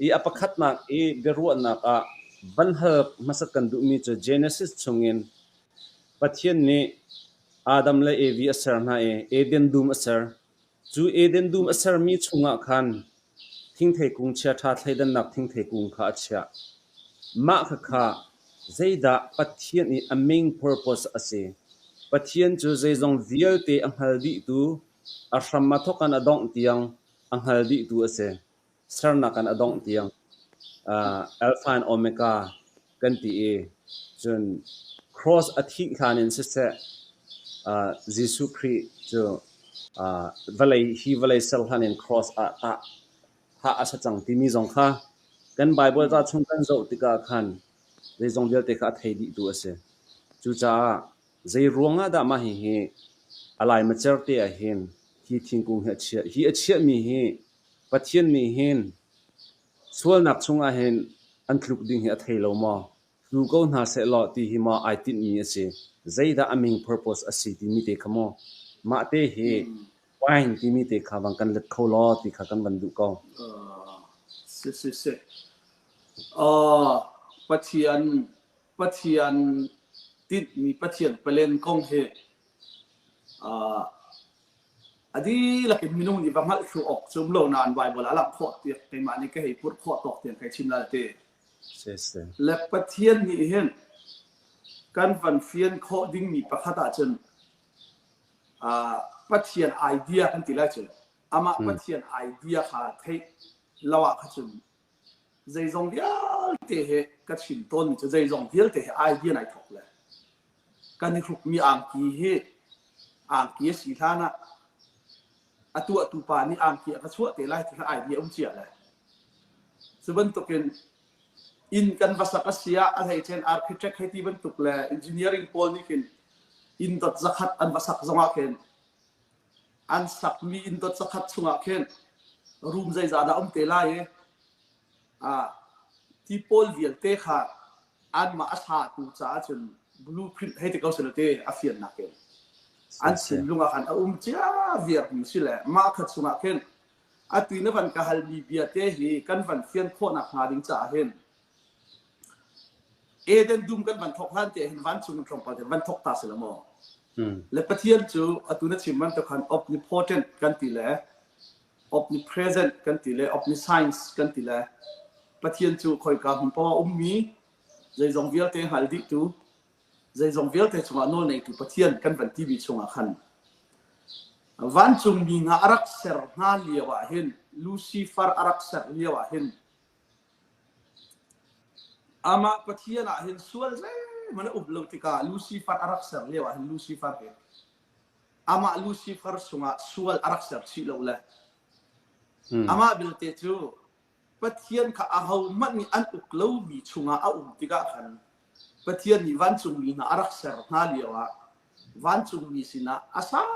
I a pakhatnak i biaruahnak ah van hal hmasat kan duhmi cu Genesis chungin Pathian nih Adam le Evi a ser hna i Eden dum a ser. Cu Eden dum a sermi chungah khan thingthei kung chiaṭha thleidannak thingthei kung kha a chiah. Mah khakha zeidah Pathian i a main purpose a si? Pathian cu zeizong vialte a hngal dihtu, a hram a thawk in a dongh tiang a hngal dihtu a si. Sernak in a dongh tiang Alpha and Omega kan ti i cun cross a thih hlan in siseh Jesuh Khrih cu vawlei hi vawlei ser hlan in cross ah tah thah a si cang timi zong kha kan Bible ca chung kan zoh tikah khan zeizong vialte kha a thei dihtu a si. Cucaah zei ruangah dah mah hihi a laimacer te ah hin hi thingkung hi a chiah? Hi a chiahmi hi Pathian nih hin sualnak chungah hin an tluk ding hi a thei lo maw? Tlu ko hna sehlaw ti hi maw ai tinhmi a si? Zeidah a main purpose a si timi te kha maw? Mah te hi wine timi te kha vang kan let kho law ti kha kan van duh ko. Si si si. Pathian Pathian tinhmi Pathian palen kong hi A dihlak in minung nih va hngalh thlu awk cu um lo nain Baibal ah a langh khawh tiah keimah nih ka hei purh khawh tawk tiang ka hei chim lai ti. Le Pathian nih hin kan van fian khawh dingmi pakhat ahcun Pathian idea kan ti lai cu. Amah Pathian idea kha theih lo ah kha cun zeizong vialte he ka chim tawnmi cu zeizong vialte he idea nai thawk le kan i hrukmi angki hi angki a si hlan ah a tuahtu pa nih angki a ka chuah te lai ti kha idea um cia le cu bantukin inn kan va sak a si ah a hleicen architect hei ti bantuk le engineering pawl nih khin inn dot zakhat an va sak zongah khin an sakmi inn dot zakhat chungah khin room zeizah dah um te lai i ti pawl vialte kha anmah a satu caah cun blueprint hei ti ko seh te a fiannak in an thinlung ah khan a um cia viarmi si le mah kha chungah khin atu na van ka halmi bia te hi kan van fian khawhnak hnga ding caah hin Eden dum kan van thok hlan te hin vancung in tlawmpal te van thok ta si la maw le Pathian cu atu na chim bantuk khan omnipotent kan ti le omnipresent kan ti le omniscience kan ti le Pathian cu khoika hmun paoh ah ummi zeizong vialte hngal dihtu zeizong vialte cungah nawl neitu Pathian kan van timi chungah khan vancungmi hna a rak ser hna lio ah hin Lucifer a rak ser lio ah hin amah Pathian ah hin sual zeihmanh a um lo tikah Lucifer a rak ser lio ah hin Lucifer hi Amah Lucifer sungah sual a rak ser chih lo le amah belte cu Pathian kha ahohmanh nih an uk lomi chungah a um tikah khan Pathian nih vancungmi hna a rak ser hna lioah vancungmi sinah a sang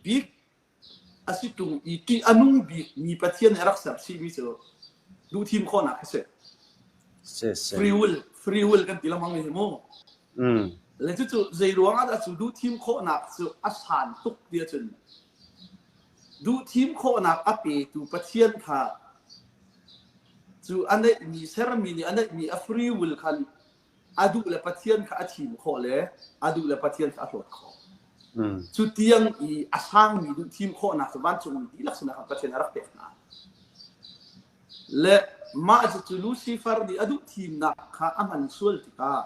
bik a si ṭung i ṭih a nung bikmi Pathian nih a rak ser chihmi cu duhthim khawhnak khi si. Free will, free will kan ti lengmang mi hi mu. Le cucu zei ruang ah dah cu duhthim khawhnak cu a san tuk ti ahcun duhthim khawhnak a petu Pathian kha cu a neihmi sermi nih a neihmi a free will khan a duh le Pathian kha a thim khawh le a duh le Pathian kha a hlawt khawh. Cu tiang i a sangmi duhthim khawhnak cu vancungmi dihlak sinah khan Pathian a rak pek hna. Le mah cucu Lucifer nih a duh thimnak kha a hman sual tikah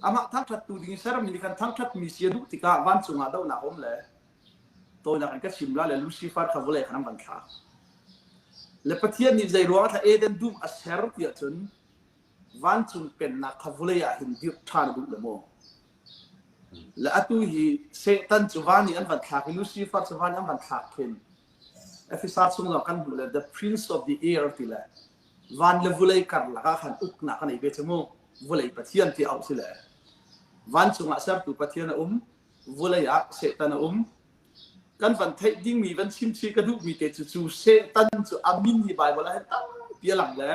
amah thangṭhattu ding sermi nih khan thangṭhatmi si a duh tikah vancung ah dohnak a um le tawinak in ka chim la le Lucifer kha vawlei khan an van thlak. Le Pathian nih zei ruangah thla Eden dum a ser tiah cun vancung pennak kha vawlei ah hin dirh ṭhan a duh le maw? Le atu hi Satan cu van i an van thlak i Lucifer cu van i an van thlak khin Efesa chung zong kan hmuh le the prince of the air ti le van le vulei karlak ah khan uknak a nei ve cu mu vulei pathian ti auh si le vancung ah sertu pathian a um vulei ah satan a um kan van theih dingmi van chimchi ka duhmi te cu cu satan cu a min hi bible ah hin tampi a lang le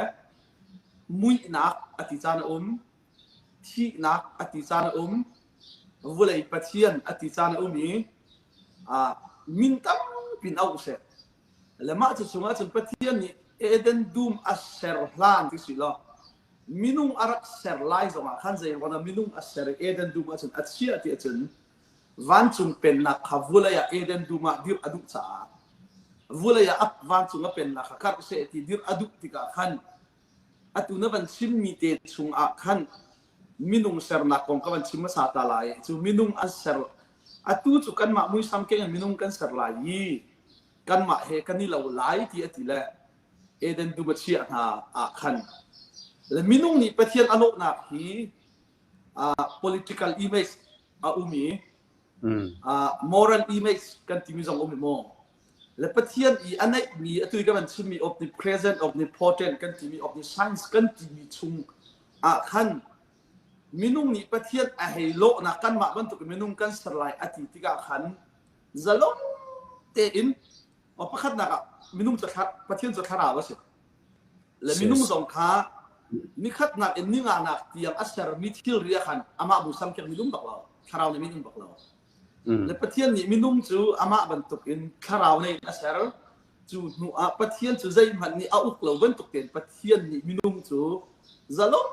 muihnak a ti caan a um thihnak a ti caan a um vulei pathian a ti caan a um i min tampi in auh seh. Le mah cu chungah cun Pathian nih Eden dum a ser hlan ti si law minung a rak ser lai zongah khan zei ruangah minung a ser i Eden dum ahcun a chiah ti ahcun vancung pennak kha vulei ah Eden dum ah dirh a duh caah vulei ah vancung a pennak kha karh seh ti dirh a duh tikah khan atu na van chimmi te chungah khan minung sernak kong ka van chim hmasa ta lai. Cu minung an ser atu cu kanmah muisam keng in minung kan ser lai i kanmah he kan i lo lai ti a ti le Eden dum a chiah hna ah khan le minung nih Pathian a lawhnak hi uh, political image a um i uh, moral image kan timi zong um i maw le Pathian i a neihmi atu i kan van chimmi omnipresent omnipotent kan timi omniscience kan timi chung ah khan minung nih Pathian a hei lawhnak kanmah bantuk minung kan ser lai a ti tikah khan zalong tein pakhatnak ah minung cu Pathian cu thlarau a si le minung zong kha nikhatnak in ninganak tiang a sermi thilri ah khan amah busam keng minung bak lo thlarau nih minung bak lo Le Pathian nih minung cu amah bantukin thlarau nei in a ser. Cu hnu ah Pathian cu zeihmanh nih a uk lo bantuk tein Pathian nih minung cu zalong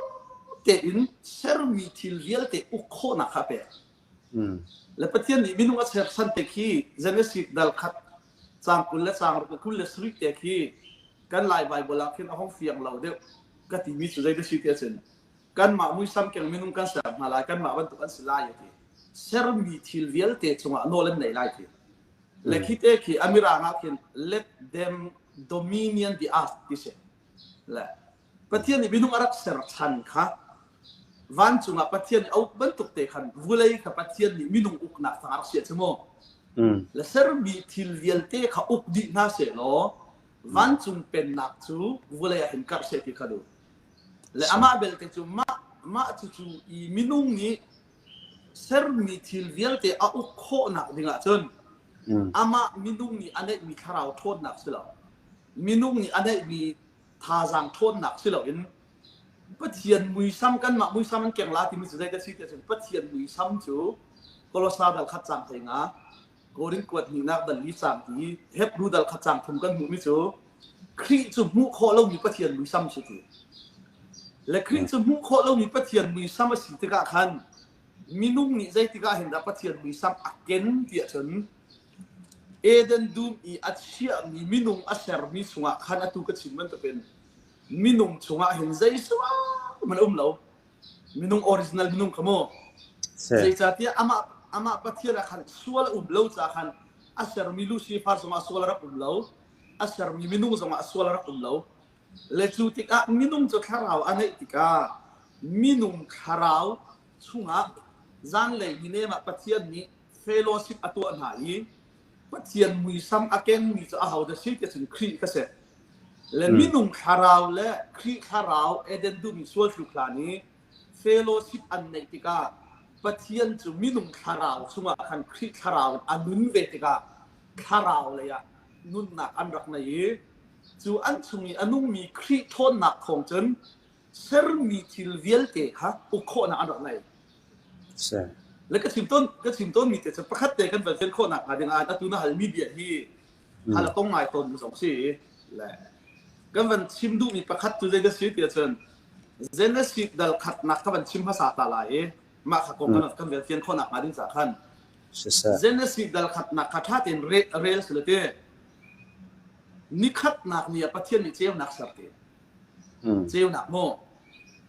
tein sermi thil vialte uk khawhnak kha a pek. Le Pathian nih minung a sersan te khi Genesis dal khat caang 20 le caang ruk le 27 te khi kan Lai Baibal ah khin a hong fiang lo deuh ka timi cu zei dah si ti ahcun kanmah muisam keng minung kan ser hna lai kanmah bantuk an si lai a ti sermi thil vialte cungah nawl an nei lai ti le khi te khi amirang ah khin let them dominion the earth ti si le Pathian nih minung a rak ser chan kha vancung ah Pathian nih a uk bantuk te khan vulei kha Pathian nih minung uknak tang a rak sia cu mu le sermi thil vialte kha uk dih hna seh law vancung pennak cu vulei ah hin karh seh ti kha duh Le amah belte cu mah mah cucu i minung nih sermi thil vialte a uk khawhnak ding ahcun amah minung nih a neihmi thlarau ṭhawnnak si lo minung nih a neihmi thazaang ṭhawnnak si loin Pathian muisam kanmah muisam an keng la timi cu zeidah si ti ahcun Pathian muisam cu Kolosa dal khat cang thei nga Korin kuat hnihnak dal li caang ti Hebru dal khat caang thum kan hmuhmi cu Khrih cu hmuh khawh lomi Pathian muisam si ti. Le Khrih cu hmuh khawh lomi Pathian muisam a si tikah khan minung nih zeitikah hin dah Pathian muisam a ken ti ahcun Eden dum i a chiahmi minung a sermi chungah khan atu ka chim bantukin minung chungah hin zei hmanh a um lo. Minung original minung kha mu. Zeicahtiah amah amah Pathian ah khan sual a um lo caah khan a sermi Lucifer zongah sual a rak um lo. A sermi minung zongah sual a rak um lo. Le cu tikah minung cu thlarau a ngeih tikah minung thlarau chungah zanlei ni nem ah Pathian nih fellowship a tuah hna i Pathian muisam a kengmi cu ahodah si ti cun Khrih ka si. Le minung thlarau le Khrih thlarau Eden dum i sual tluk hlan i fellowship an neih tikah Pathian cu minung thlarau chungah khan Khrih thlarau in a nun ve tikah thlarau lei ah nunnak an rak nei i cu an chung i a nungmi Khrih ṭhawnnak thawng cun sermi thil vialte kha uk khawhnak an rak nei. Le ka chim tawn ka chim tawnmi te cu pakhat te kan van fian khawhnak hnga ding ah atu na halmi bia hi hal a tong ngai tawn mi zong si le kan van chim duhmi pakhat cu zei dah si ti ahcun Genesis dal khatnak ka van chim hmasa ta lai i mah kha kong kan kan van fian khawhnak hnga ding ca khan Genesis dal khatnak kha ṭha tein rel sila te nikhatnak ni ah Pathian nih ceunak ser te Ceunak maw?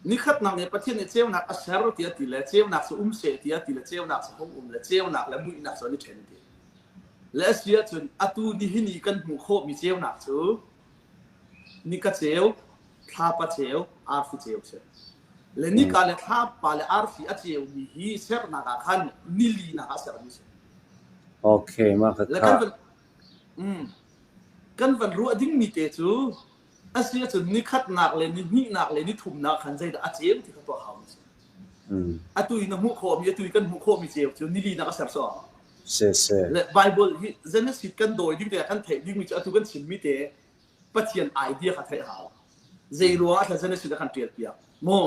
Nikhatnak nih Pathian nih ceunak a ser tiah ti le ceunak cu um seh tiah ti le ceunak cu hung um le ceunak le muihnak cu an i ṭhen ti. Le a si ahcun atu nihin i kan hmuh khawhmi ceunak cu nika ceu, thlapa ceu, arfi ceu si. Le nika le thlapa le arfi a ceumi hi sernak ah khan nilinak ah sermi si. Okay, mah ka Le kan van, mm, kan van ruah dingmi te cu A si ahcun nikhatnak le nihnihnak le nithumnak khan zeidah a ceu ti kha tuah hau si. Atu i na hmuh khawhmi, atu i kan hmuh khawhmi ceu cu nilinak a ser so. Si si. Le Bible hi Genesis kan dawi ding te kan theih dingmi cu atu kan chimmi te Pathian idea kha theih hau. Zei ruang ah thla Genesis a kan tial piak? Mu.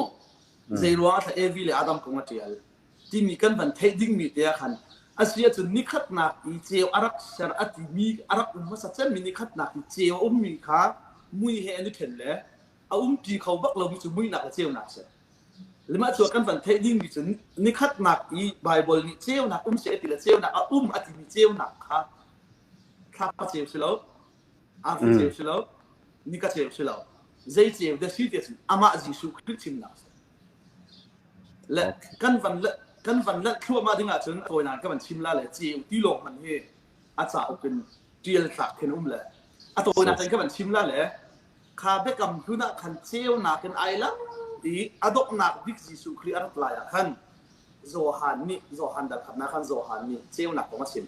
Zei ruang ah thla Evi le Adam kong a tial? Timi kan van theih dingmi te ah khan. A si ahcun nikhatnak i ceu a rak ser a timi a rak um hmasa cemmi nikhatnak i ceu a ummi kha mui he an i ṭhen le a umṭi kho bak lomi cu muihnak le ceunak a si. Le mah cu kan van theih dingmi cu nikhatnak i Baibal nih ceunak um seh a ti le ceunak a um a timi ceunak kha thlapa ceu si lo, arfi ceu si lo, nika ceu si lo. Zei ceu dah si ti ahcun amah Jesuh Khrih chimnak a si. Le kan van kan van lanh thluahmah ding ahcun tawinak ka van chim la le ceu ti lawng hmanh hi a cauk in ṭial tlak khin um le a tawinak in ka van chim la le kha biakam hlun ah khan ceunak in ai lang i a donghnak bik Jesuh Khrih a rat lai ah khan Johan nih Johan dal khatnak khan Johan nih ceunak kong a chim.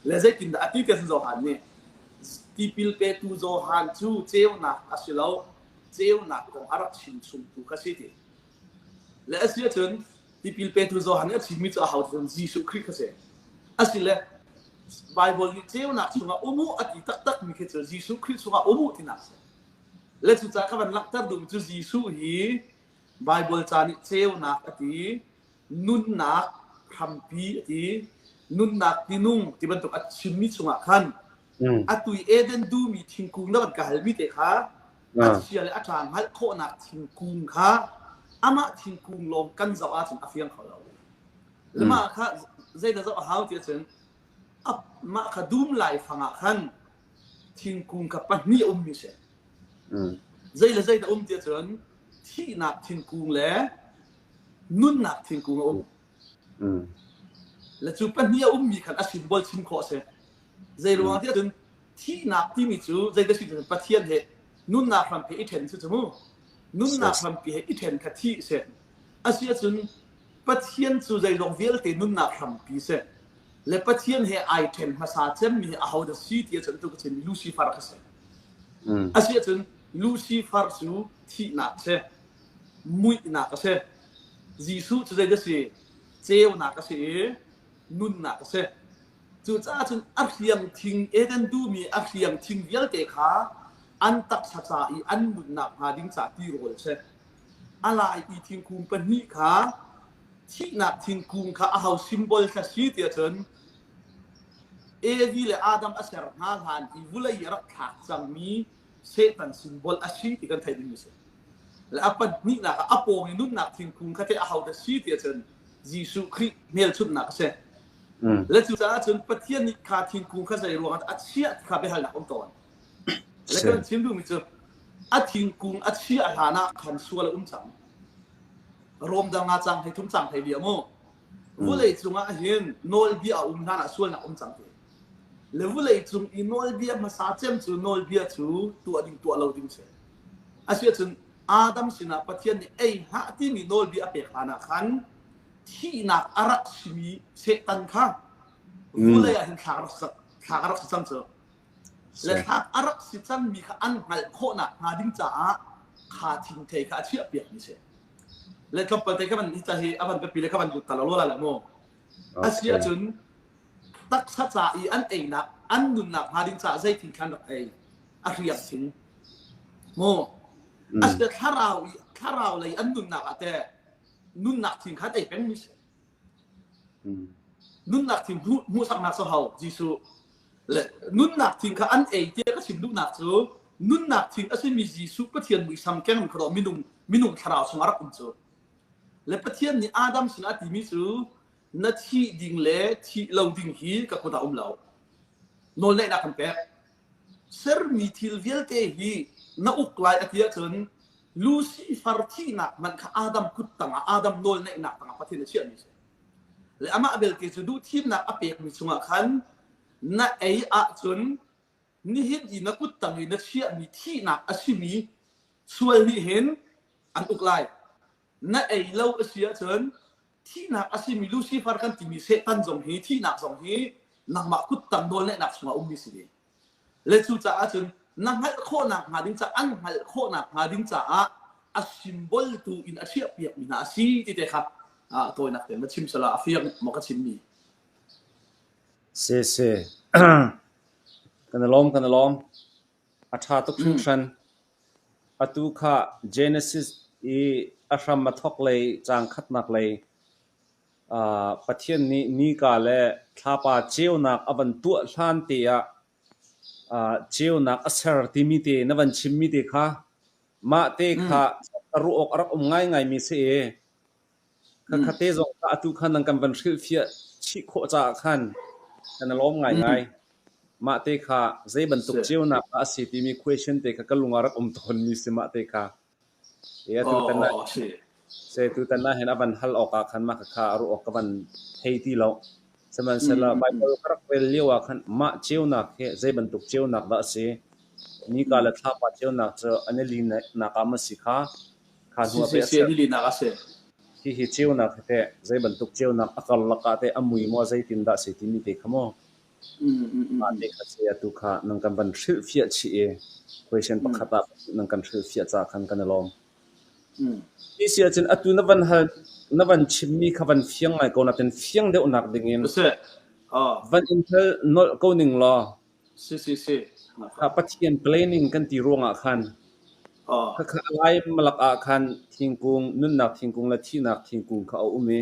Le zeitindah a ti tiah Johan nih tipil petu Johan cu ceunak a si lo ceunak kong a rak chim chungtu kha si ti. Le a si ahcun tipil petu Johan nih a chimmi cu aho cun Jesuh Khrih kha si. Asile Baibal nih ceunak chungah um u a ti taktakmi khi cu Jesuh Khrih chungah um u tinak a si. Le cucaah ka van langhter duhmi cu Jesuh hi Baibal ca nih ceunak a ti, nunnak hrampi a ti, nunnak tinung ti bantuk a chimmi chungah khan atu i Eden duhmi thingkung na van ka halmi te kha a chia le a ṭha hngalh khawhnak thingkung kha amah thingkung lawng kan zoh ahcun a fiang kho lo. Le mah kha zeidah zoh a hau ti ahcun mah kha dum laifang ah khan thingkung kha pahnih a ummi si. Zei le zeidah um ti ahcun thihnak thingkung le nunnak thingkung a um. Le cu pahnih a ummi khan a symbol chim khawh a si. Zei ruang ti ahcun thihnak timi cu zeidah si cun Pathian he nunnak hrampi i ṭhen si cu mu. Nunnak hrampi he i ṭhen kha thih si. Asi ahcun Pathian cu zeizong vialte nunnak hrampi si. Le Pathian he ai ṭhen hmasa cemmi hi ahodah si ti ahcun tu ka chimmi Lucifer kha si. Asi ahcun Lucifer cu thihnak si. Muihnak a si. Jesuh cu zeidah si? Ceunak a si i nunnak a si. Cucaah cun a hriang thing Eden duhmi a hriang thing vialte kha an taksa ca i an nunnak hnga ding ca tirawl a si. A lai i thingkung pahnih kha thihnak thingkung kha aho symbol kha si tiah cun Evi le Adam a ser hna hlan i vulei i a rak thlak cangmi Satan symbol a si ti kan theih ding a si. Le a pahnihnak ah a pawng i nunnak thingkung kha teh aho dah si tiah cun Jesuh Khrih hmelchunhnak a si. Le cucaah cun Pathian nih kha thingkung kha zei ruangah a chiah ti kha biahalnak um tawn. Le kan chim duhmi cu a thingkung a chiah hlan ah khan sual a um cang. Rom dang nga cang thei thum cang thei bia mu. Vulei cungah hin nawlbia a um hlan ah sualnak um cang ti. Le vulei cung i nawlbia hmasa cem cu nawlbia cu tuah ding tuah lo ding si. Asiahcun Adam sinah Pathian nih ei hlah timi nawlbia a pek hlan ah khan thihnak a rak simi Satan kha vulei ah hin thlak rak thlak a rak si cang cu. Le thlak a rak si cangmi kha an hngalh khawhnak hnga ding caah kha thingthei kha a chiah piakmi si. Le tlawmpal te ka van hi ca hi a van biapi le ka van lut ta lo la la mu. Asi ahcun taksa ca i an einak an nunnak hnga ding caah zei thing khan rak ei a hriam thing mu asile thlarau i thlarau lei an nunnak ah teh nunnak thing khan ei peng mi si nunnak thing hmuhsaknak cu hau Jesuh le nunnak thing kha an ei tiah ka chim duhnak cu nunnak thing a simi Jesuh Pathian muisam keng kha minung minung thlarau chung a rak um cu le Pathian nih Adam sinah a timi cu na thih ding le thih lo ding hi ka kut ah um lo nawlneihnak kan pek sermi thil vialte hi na uk lai a ti ahcun Lucifer thihnak hmanh kha Adam kut tangah Adam nawlneihnak tangah Pathian a chiahmi si le amah belte cu duhthimnak a pekmi chungah khan na ei ahcun nihin i na kut tang i na chiahmi thihnak a simi sual nih hin an uk lai na ei lo a si ahcun thihnak a simi Lucifer kan timi Satan zong hi thihnak zong hi nangmah kuttang nawlneihnak chungah ummi si ve. Le cucaah cun na hngalh khawhnak hnga ding caah an hngalh khawhnak hnga ding caah a symbol tu in a chiah piakmi hna a si ti te kha tawinak te na chim sala a fiang maw ka chimmi. Si si. Kan i lawm kan i lawm. A ṭha tuk hringhran. Atu kha Genesis i a hram a thawk lei caang khatnak lei. Pathian nih nika le thlapa ceunak a van tuah hlan te ah ceunak a ser timi te na van chimmi te kha mah te kha a ruah awk a rak um ngaingaimi si i khakha te zong kha atu khan nan kan van hrilhfiah chih khawh caah khan kan i lawm ngaingai. Mah te kha zei bantuk ceunak dah a si timi question te kha ka lung ah rak um tawnmi si mah te kha. E atu tan ah se tutan ah hin a van hal awk ah khan mah khakha a ruah awk ka van thei ti lo. Sihmanhsehlaw Baibal ka rak rel lio ah khan mah ceunak hi zei bantuk ceunak dah a si? Nika le thlapa ceunak cu an i linak ah maw si kha? Kha hnu ah pei a ser. Hihi ceunak hi teh zei bantuk ceunak a karlak ah teh a mui maw zeitindah a si timi te kha maw? Mah te kha si atu kha nan kan van hrilhfiah chih i question pakhat ah nan kan hrilhfiah caah khan kan i lawm. Hi si ahcun atu na van hal na van chimmi kha van fiang ngai ko natin fiang deuhnak dingin van in hal nolh ko ning law Si si si. Kha Pathian planning kan ti ruangah khan khakha a lai malak ah khan thingkung nunnak thingkung le thihnak thingkung kha a um i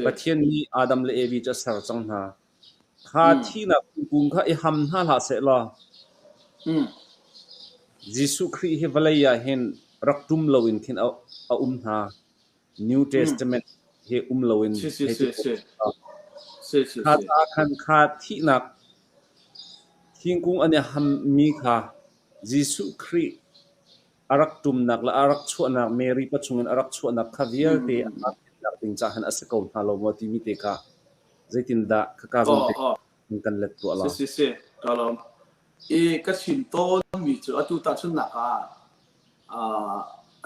Pathian nih Adam le Evi cu a ser cang hna. Kha thihnak thingkung kha i ham hna hlah sehlaw Jesuh Khrih hi vawlei ah hin rak ṭum loin khin a um hna. New Testament he um loin hei ti Kha caah khan kha thihnak thingkung an i hammi kha Jesuh Khrih a rak ṭumnak le a rak chuahnak Mary pachung in a rak chuahnak kha vialte a rak ding caah khan a si ko hna lo maw timi te kha zeitindah khaka zawn te in kan let tuah la. Si si si, ka lawm. I ka chim tawnmi cu atu tahchunhnak ah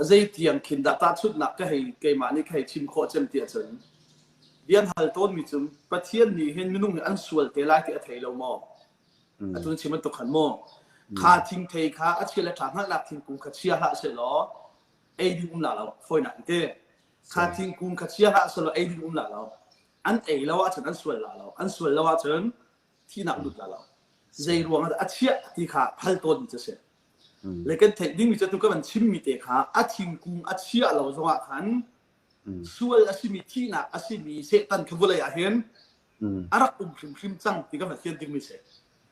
zei tiang khin dah tahchunhnak ka hei keimah nih ka hei chim khawh cem ti ahcun bian hal tawnmi cu Pathian nih hin minung hi an sual te lai ti a thei lo maw? Atu chim bantuk khan maw? Kha thingthei kha a chia le ṭha hngalhnak thingkung kha chia hlah sehlaw ei ding um la lo fawinak in ti. Kha thingkung kha chia hlah sehlaw ei ding um la lo. An ei lo ahcun an sual la lo. An sual lo ahcun thihnak lut la lo. Zei ruang ah dah a chiah ti kha hal tawn mi cu a si. Le kan theih dingmi cu atu ka van chimmi te kha a thingkung a chiah lo zongah khan sual a simi thihnak a simi Satan kha vawlei ah hin a rak um hrimhrim cang ti kan fian dingmi si.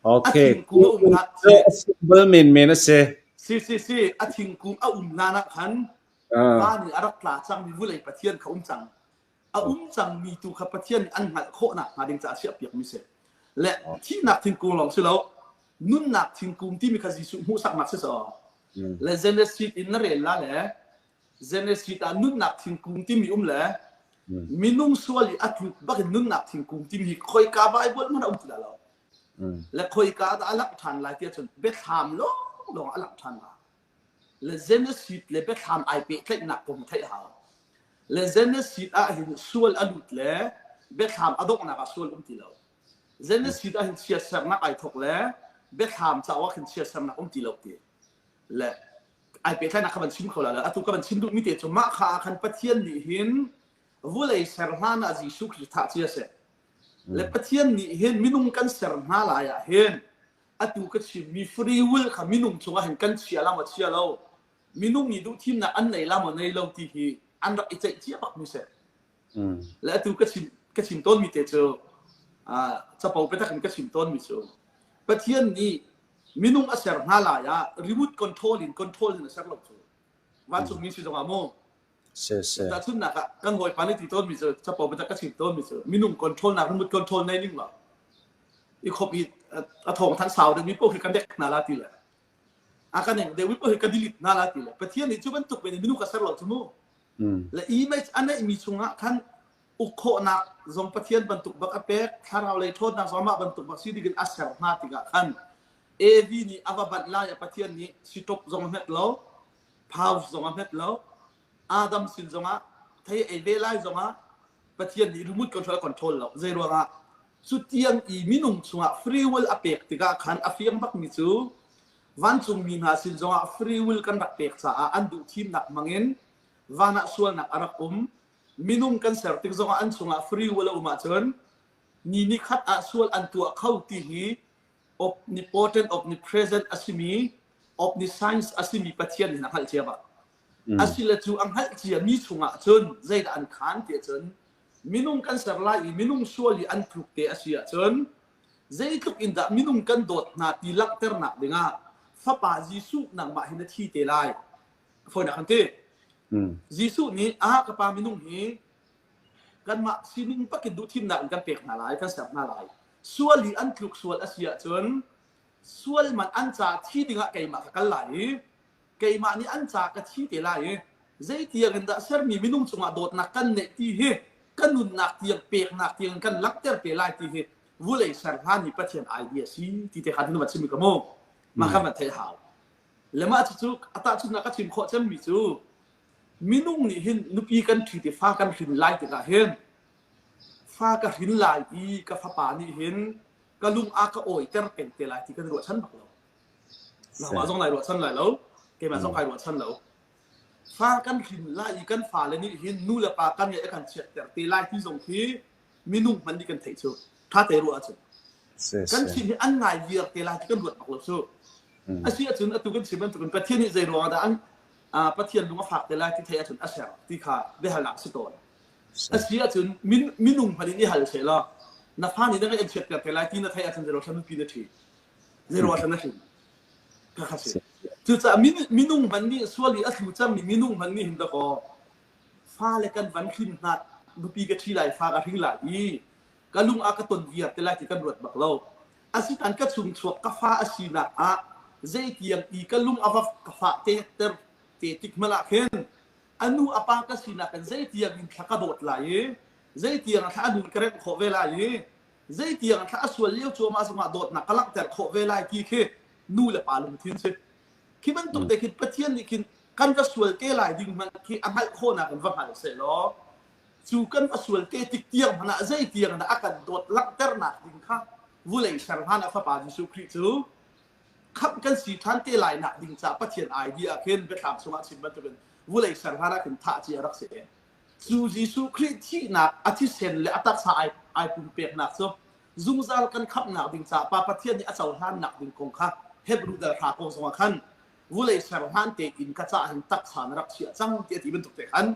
A Okay. thingkung a um na si. Symbol menmen a si. Si si si a thingkung a um na nak khan van in a rak tla cangmi vulei Pathian kha um cang. A um cangmi tu kha Pathian nih an hngalh khawhnak hnga ding caah chiahpiakmi si. Le thihnak thingkung lawng si lo, nunnak thingkung timi kha Jesuh hmuhsaknak si so. Le Genesis in na rel la le Genesis ah nunnak thingkung timi um le minung sual i a tluk bak in nunnak thingkung timi hi khoika Bible hmanh a um ti lo. Le khoika dah a langh ṭhan lai ti ahcun biathlam lawnglawng a langh ṭhan lai. Le Genesis le biathlam ai pehtlaihnak kong theih hau. Le Genesis ah hin sual a lut le biathlam a donghnak ah sual um ti lo. Genesis ah hin chiatsernak ai thok le biathlam cauk ah khin chiatsernak um ti lo ti. Le ai pehtlaihnak kha van chim kho la lo. Atu ka van chim duhmi te cu mah kha ah khan Pathian nih hin vulei ser hlan ah Jesuh Khrist thah cia seh. Le Pathian nih hin minung kan ser hna lai ah hin atu ka chimmi free will kha minung cungah hin kan chia la maw chia lo minung nih duhthimnak an nei la maw nei lo ti hi an rak i ceih cia bak mi si. Le atu ka chim ka chim tawnmi te cu capo biatak in ka chim tawnmi cu Pathian nih minung a ser hna lai ah remote control in control in a ser lo cu vancungmi si zongah mu tahchunhnak ah kan hawipa nih ti tawnmi cu capo biatak ka chim tawnmi cu minung control nak remote control nei ning lo i khop i a thawng than sau deuhmi paoh khi kan dek hna la ti le a kan eng deuhmi paoh hi ka delete hna la ti le Pathian nih cu bantuk men in minung ka ser lo cu mu le image a neihmi chungah khan uk khawhnak zong Pathian bantuk bak a pek thlarau lei ṭhawnnak zong amah bantuk bak si dingin a ser hna tikah khan Evi nih a va banh lai ah Pathian nih sitop zong a hmet lo pause zong a hmet lo Adam sin zongah thei ei ve lai zongah Pathian nih remote control a control lo zei ruangah cu tiang i minung chungah free will a pek tikah khan a fiang bakmi cu vancungmi hna sin zongah free will kan rak pek caah an duh thimnak hmangin van ah sualnak a rak um minung kan ser tik zongah an chungah free will a um ahcun ni ni khat ah sual an tuah kho ti hi omnipotent omnipresent a simi omniscience a simi Pathian nih a hngalh cia bak asile cu a hngalh cia mi chungah cun zeidah an khan ti ahcun. Minung kan ser lai i minung sual i an tluk te a si ahcun zeitluk in dah minung kan dawt hna ti langhternak dingah fapa Jesuh nangmah hi na thi te lai. Fawinak kan ti. Jesuh nih a ka pa minung hi kanmah sining pakin duhthimnak in kan pek hna lai, kan ser hna lai. Sual i an tluk sual a si ahcun sual man an ca thi dingah keimah ka kal lai i keimah nih an ca ka thi te lai i zeitiang in dah sermi minung cungah dawtnak kan neih ti hi ka nunnak tiang peknak tiang kan langhter te lai ti hi vulei ser hlan hi Pathian idea si ti te kha na chim ka mu mah kha man theih hau le mah cucu a tahchunnak ka chim khawh cemmi cu minung nih hin nupi kan ṭhi ti fa kan hrin lai tikah hin fa ka hrin lai i ka fapa nih hin ka lung a ka awiter peng te lai ti kan ruahchan bak lo Nangmah zong nai ruahchan lai lo, keimah zong kai ruahchan lo. Fa kan hrin lai i kan fale nih hin nu le pa kan ngeih a kan chiatter te lai ti zong khi minung hmanh nih kan theih cu. Tha te ruah ahcun. Kan chim hi an ngai viar te lai ti kan ruat bak lo cu. Asi ahcun atu kan chim bantukin Pathian nih zei ruangah dah an Pathian lung a fak te lai ti theih ahcun a ser ti kha biahalnak a si tawn. Asi ahcun minung hmanh in i hal seh law na fa nih na ngeih an chiatter te lai ti na theih ahcun zei ruang nupi na ṭhi. Zeiruah na hrin? Kha si. Cucaah minung hmanh nih sual i a thlu cangmi minung hmanh nih hin dakaw fale kan van hrin hna nupi ka ṭhi lai fa ka hring lai i ka lung a ka ton viar te lai ti kan ruat bak lo. Asitan ka chung chuak ka fa a sinak ah zeitiang i ka lung a va ka fah te ter te tik hmanh ah khin a nu a pa ka sinak in zeitiang in thla ka dawt lai i zeitiang thla a nun ka remh khawh ve lai i zeitiang thla a sual lio cuahmah zongah dawtnak ka langhter khawh ve lai ti khi nu le pa lungthin si. Khi bantuk te khin Pathian nih khin kan va sual te lai ding hmanh khi a hngalh khawhnak in va hngal sehlaw cu kan va sual te tik tiang hmanh ah zeitiang dah a kan dawt langhternak ding kha vulei ser hlan ah Fapa Jesuh Khrih cu khamh kan si ṭhan te lai nak ding caah Pathian idea khin biathlam chungah chim bantukin vulei ser hlan ah khin thah ci a rak si. Cu Jesuh Khrih thihnak a thisen le a taksa ai, ai pumpeknak cu zungzal kan khamhnak ding caah Pa Pathian nih a cohlannak ding kong kha Hebrew dal hra kong zongah khan vulei ser hlan tein ka caah hin taksa na rak chiah cang ti a ti bantuk te khan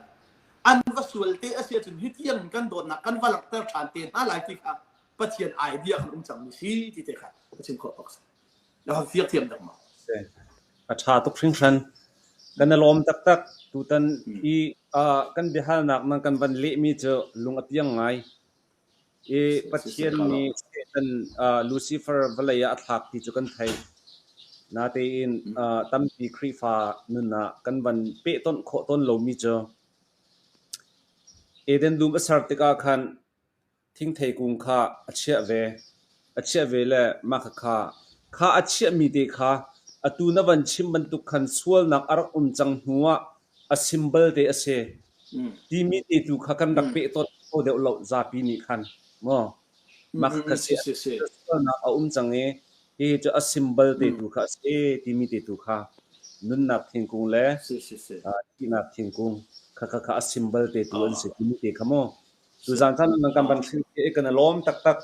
an va sual te a si ahcun hi tiang kan dawtnak kan va langhter ṭhan te hna lai ti kha Pathian idea kan um cangmi si ti te kha ka chim khawh bak si. Na hon fiak thiam dak ma? A ṭha tuk hringhran. Kan i lawm taktak. Tutan i kan biahalnak nan kan van lehmi cu lung a piang ngai. I Pathian nih Satan Lucifer vawlei ah a thlak ti cu kan theih. Natein tampi Khrihfa nun ah kan van pehtonh khawh tawn lomi cu Eden dum a ser tikah khan Thingthei kung kha a chiah ve. A chiah ve le mah khakha kha a chiahmi te kha atu na van chim bantuk khan sualnak a rak um cang hnu ah a symbol te a si timi te tu kha kan rak pehtonh kho deuh lo zapi nih khan maw mah khakha si sualnak a um cang i hihi cu a symbol te tu kha a si timi te tu kha nunnak thingkung le thihnak thingkung khakha kha a symbol te tu an si timi te kha maw Tuzaan caan nan kan van hrilh i kan i lawm taktak.